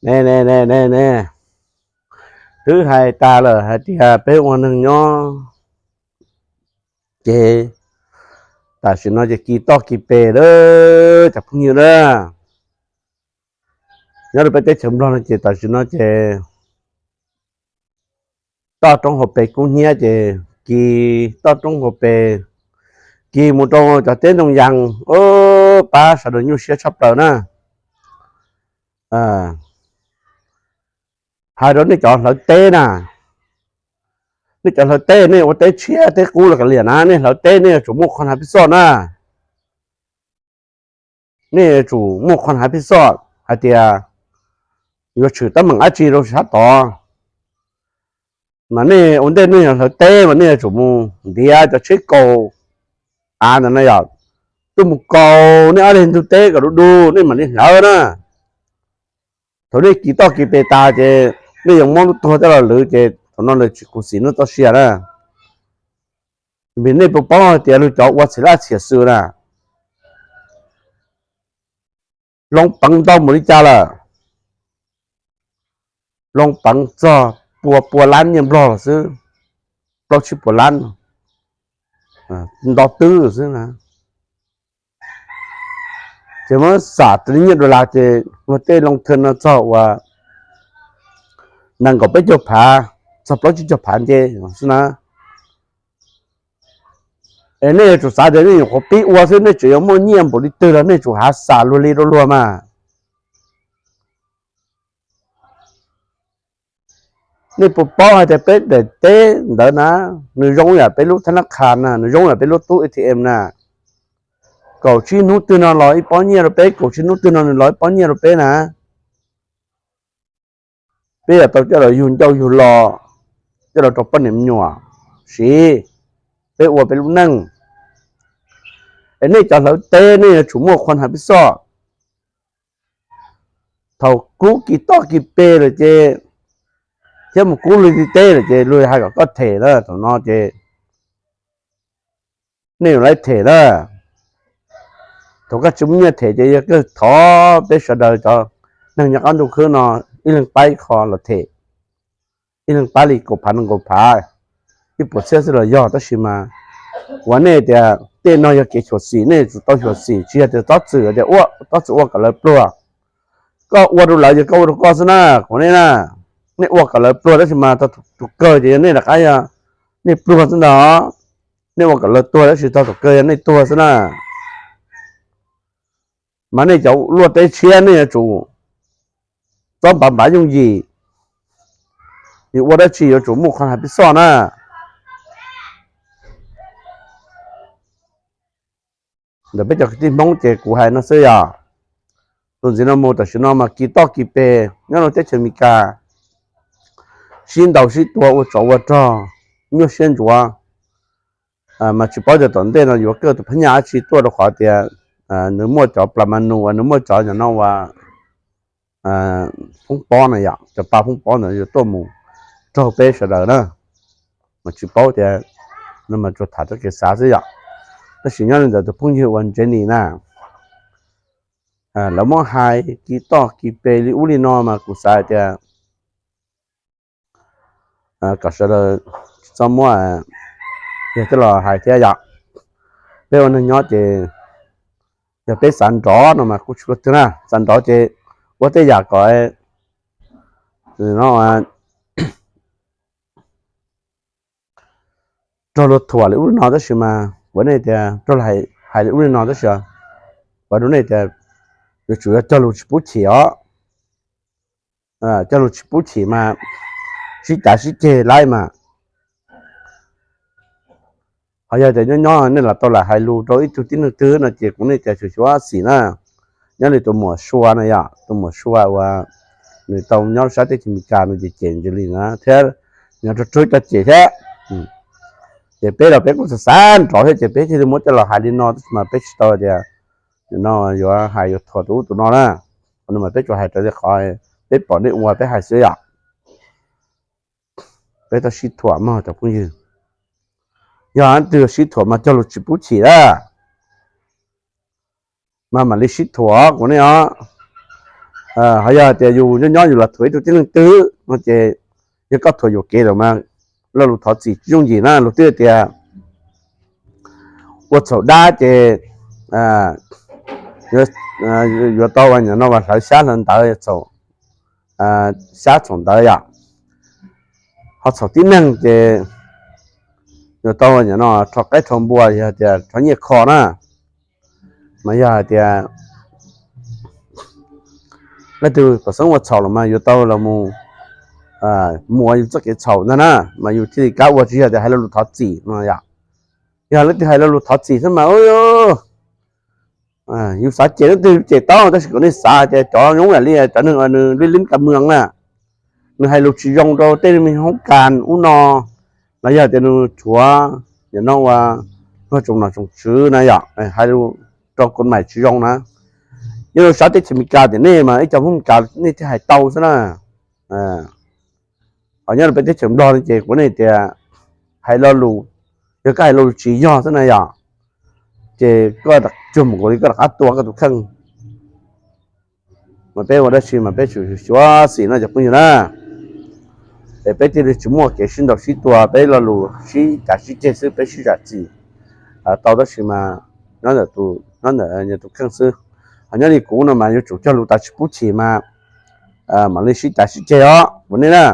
Ne ne ne ne ne, twb hais tas lawm hais tias peb ua neeg nyob ces tam sim no ces kis toj kis pes lawm cov phooj ywg na. Nyob rau peb teb chaws Nplog no ces tam sim no ces toj roob hauv pes kub hnyiab ces kis toj roob hauv pes, kis mus rau cov teb ntoo yas, pab sawv daws nyuaj siab tshaj plaws na. Hais rau nej cov hlawv teb na, nej cov hlawv teb nej ua teb tshiab teb qub los kav liam na, nej hlawv teb nej yuav tsum muaj qhov hnav pib xoj na. Nej yuav tsum muaj qhov hnav pib xoj hais tias yuav tshwm teeb meem dab tsi rau sab tod. Mas nej ua ntej nej yuav hlawv teb mas nej yuav tsum mus ntiav cov tsheb kaus av ntawd na yom, tuaj mus kaus nej ob leeg ntug teb kom du du nej mam li hlawv na. Thaum nej kis toj kis pes tas ces nej yuav muab lub tuag coj los lwv ces thaum no lawv tsis khuv xim nej txoj sia na. Vim nej puas paub hais tias luag cov ua txhia laj txhia xwm na, loo peev ntau npaum li cas lawm, loo peev txog pua pua lab nyiaj Nplog los xwb, plaub tsib puas lab nto twb xwb na. Ces muab xam raws li nyiaj dollar ces luag tej loo thawj no txog uas nees nkaum peb caug phav txog plaub tsib caug phav nce xwb na. Es nej yuav tsum xav tias nej nyuam qhuav pib ua xwb, nej tseem yuav muaj nyiaj npaum li twg los nej tsum hav xam luag li rau luag mas. Nej puas paub hais tias peb daim teb ntawd na, nws zoo yam peb lub thab nab qha na, nws zoo yam peb lub tub A T M na. Kaum tsib hnub twg no los ib pob nyiaj rau peb, kaum tsib hnub twg no nws los ib pob nyiaj rau peb na. Peb yuav tau coj los yug ncauj yug lo, coj los rau poj niam me nyuam siv, peb ua peb lub neej. Es nej cov hlawv teb nej yuav tsum muaj qhov hnav pib xoj. Thaum kub kis toj kis pes lawm ces, thiab mus kub luag li teb lawm ces luag hais kom koj them na, thaum no ces nej yuav laib them na. Thaum koj tsis muaj nyiaj them ces yog kawg thov peb sawv daws cov neeg nyob qab ntuj khwb no ib leeg pab ib qho los them, ib leeg pab li kaum phav nees nkaum phav, ib puas txhiab xwb los yog, tab sis mas uas nej tias tej no yog kev xyuam xim, nej tsum tau xyuam xim, tsis yog tias txhob txwm tias ua, txhob txwm ua kom lawv pluag. Koj ua rau lawv ces koj ua rau koj xwb na, kuv nej na. Nej ua kom lawv pluag tab sis mas tau tus kawg ces yog nej rov qab, yog nej pluag xwb ntag. Nej ua kom lawv tuag tab sis tau tus kawg yog nej tuag xwb na. Mas nej cov luaj teb tshiab nej yuav tsum txhob npav npav yooj yim, yus ua dab tsi yuav tsum muaj qhov hnav pib xoj na. Ntawm peb cov kwv tij Hmoob ces kuv hais no xwb yog, tus ntxiv no mus tam sim no mas kis toj kis pes nyob rau teb chaws Amelikas, sib ntaus sib tua ua tsov ua rog, nyuaj siab ntsuav. Mas tsis paub tias tom ntej no yuav kawg tus phab nyaj dab tsi tuaj rau qhov tias nws muaj cov plas mas nus uas nws muaj cov nyom no uas foob pob na yom, cov pa foob pob ntawd yuav tuaj mus raug peb sawv daws na. Mas tsis paub tias, no mas tsuas tham txoj kev xav xwb yom. Tab sis nyob li ntawd tus phooj ywg uas Jenny na, lawv muab hais kis toj kis pes li ub li no mas kuv xav hais tias kom sawv daws tsis txhob muab yog coj los hais thiab yom. Peb ua neeg nyob ces yog peb xav nrov no mas kuj tsis luaj twg na, xav nrov ces ua tej yam kom no raug luag thuam li ub li no tab sis mas kuv nej tias raug hais li ub li no tab sis kuv rau nej tias yuav tsum yog cog lus tsis pub chim os. Cog lus tsis pub chim mas sib cav sib ceg laib mas. Ho yog tias nyob nyob nej los tau lam hais lus rau ib tug tib neeg twg no ces kuv nej tias xyuam xim na. Nyob li tus muam Sua na yom, tus muam Sua uas nws tau nyob sab teb chaws Amelikas nws ces cem ntsis li na thiab, nws rog rog cov cem thiab. Ces peb los peb kuj xav xav nrov thiab ces peb thiaj li muab coj los hais li no tab sis mas peb tsis tau tias no yuav hais yuav thuam tus ub tus no na. Qhov no mas peb tsuas hais raws li qhov peb pom nej ua peb hais xwb yom. Peb tau sib thuam mog cov phooj ywg. Yog leej twg sib thuam mas cog lus tsis pub chim na, mas mam li sib thuam kuv nej os. Ho yog hais tias yus nyob nyob yus los thuam ib tug tib neeg twg no ces yog koj thuam yuam kev lawm mas lo lus thov txim tsis yooj yim na. Luag twb tias ua txhaum dab ces yuav tau ua nyuam no ua hlawv xyab hlawv ntawv, xyab txhaum ntawv yom. Ho txhaum tib neeg ces yuav tau ua nyuam no rho qaib rho npua, yog tias rho nyiaj kho na. Mas yog hais tias leej twg pom xeeb ua txhaum los mas yuav tau los mus muas yus txoj kev txhaum ntag na, mas yus thiaj li kav ua, tsis yog tias hais lo lus thov txim no yom. Yog leej twg hais lo lus thov txim xwb mas yus xav cem leej twg cem tau, tab sis kom nej xav tias cov Hmoob lam li cov neeg nws lib lib ka mws na, nws hais lus tsis zoo rau tej me hoob kas ub no, los yog tias nws rhuav nim no ua luag tsoom nom tsoom tswv na yom, hais lus rau koj mais tsis zoo na. Nyob rau sab teb chaws Amelikas tias nej mas ib co Hmoob Amelikas nej thiaj hais tau xwb na. Ho nyob rau peb teb chaws Nplog no ces kuv nej tias hais lo lus, yog koj hais lo lus tsis yog xwb na yom, ces koj cuag mus nkaus li koj rov qab tua koj tus kheej. Mas peb ua dab tsi mas peb tsum xyuam xim no cov phooj ywg na, es peb thiaj li tsis muaj kev sib ntaus sib tua, peb lo lus sib cav sib ceg xwb, peb sib zam txim tau tab sis mas nyob ntawm tus kheej xwb. Ho nyob li kuv no mas yuav tsum cog lus tas tsis pub chim mas mam li sib cav sib ceg os kuv nej na.